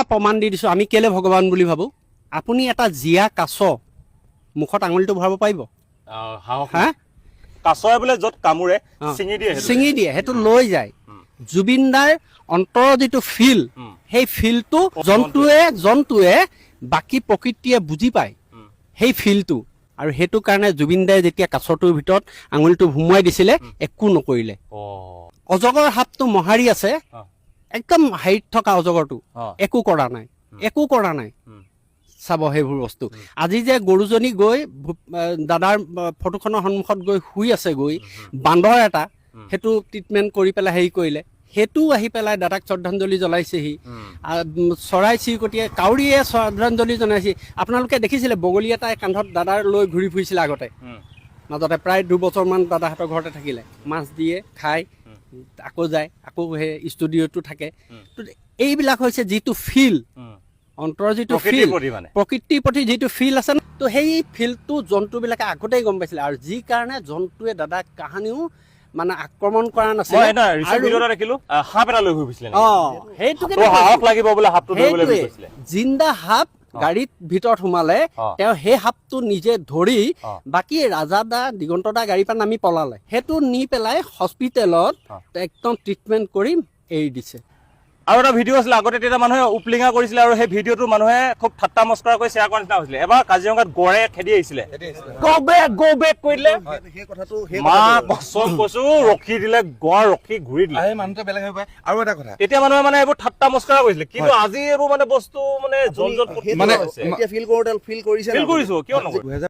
প্ৰমাণ দি দিছোঁ, আমি কেলে ভগৱান বুলি ভাবোঁ। আপুনি এটা জীয়া কাছ মুখত আঙুলিটো ভৰাব পাৰিব? সাহস। হা? কাছয়ে বোলে য'ত কামোৰে ছিঙি দিয়ে সেইটো। ছিঙি দিয়ে, সেইটো লৈ যায়। জুবিন দাৰ অন্তৰৰ যিটো ফিল, সেই ফিলটো জন্তুৱে বাকী প্ৰকৃতিয়ে বুজি পায় সেই ফিলটো। আৰু সেইটো কাৰণে জুবিন দাই যেতিয়া কাছটোৰ ভিতৰত আঙুলিটো সুমুৱাই দিছিলে, একো নকৰিলে। অজগৰ সাপটো মোহাৰি আছে, একদম হেৰিত থকা অজগৰটো, একো কৰা নাই, একো কৰা নাই। চাব সেইবোৰ বস্তু। আজি যে গৰুজনী গৈ দাদাৰ ফটোখনৰ সন্মুখত গৈ শুই আছে গৈ, বান্দৰ এটা সেইটো ট্ৰিটমেণ্ট কৰি পেলাই হেৰি কৰিলে, সেইটোও আহি পেলাই দাদাক শ্ৰদ্ধাঞ্জলি জনাইছেহি। চৰাই চিৰিকটিয়ে, কাউৰীয়ে শ্ৰদ্ধাঞ্জলি জনাইছে। আপোনালোকে দেখিছিলে, বগলী এটাই কান্ধত দাদাৰ লৈ ঘূৰি ফুৰিছিলে আগতে। মাজতে প্ৰায় 2 বছৰমান দাদাহঁতৰ ঘৰতে থাকিলে, মাছ দিয়ে খায়, আকৌ যায়, আকৌ সেই ষ্টুডিঅ'টো থাকে। তো এইবিলাক হৈছে যিটো ফিল, অন্তৰৰ যিটো প্ৰকৃতিৰ ফিল, প্ৰতি মানে। প্ৰকৃতিৰ প্ৰতি যিটো ফিল আছে ন, তো সেই ফিলটো জন্তুবিলাকে আগতেই গম পাইছিলে। আৰু যি কাৰণে জন্তুৱে দাদাক কাহানিও মানে আক্ৰমণ কৰা নাছিলে। মই এটা ৰিচেণ্ট ভিডিঅ' এটা দেখিলো, সাপ এটা লৈ ঘূৰি ফুৰিছিলে নেকি? অ, সেইটোকে। তো সাহস লাগিব বোলে সাপটো ধৰিবলৈ বুলি সেইটোৱে। কৈছিলে। জিন্দা সাপ গাড়ীত ভিতৰত সোমালে, তেওঁ সেই সাপটো নিজে ধৰি, বাকী ৰাজা দা, দিগন্ত দা গাড়ীৰ পৰা নামি পলালে, সেইটো নি পেলাই হস্পিটেলত একদম ট্ৰিটমেণ্ট কৰি এৰি দিছে। আৰু এটা ভিডিঅ' আছিলে আগতে, তেতিয়া মানুহে উপলিঙা কৰিছিলে আৰু সেই ভিডিঅ'টো মানুহে খুব ঠাট্টা মস্কৰা কৰি শ্বেয়াৰ কৰা নিচিনা হৈছিলে। এবাৰ কাজিৰঙাত গড়ে খেদি আহিছিলে, "গ' বেক, গ' বেক" কৰি দিলে। সেই কথাটো সেই মা কথাটো কচম কৈছো, ৰখি দিলে গড়, ৰখি ঘূৰি দিলে। আহে মানুহটো বেলেগ হৈ পায়। আৰু এটা কথা, তেতিয়া মানুহে মানে এইবোৰ ঠাট্টা মস্কৰা কৰিছিলে, কিন্তু আজি এইবোৰ মানে বস্তু মানে জন জন সেইটো মানে হৈছে। এতিয়া ফিল কৰোঁতে ফিল কৰিছে। ফিল কৰিছো, কিয় নকৰিম? 2000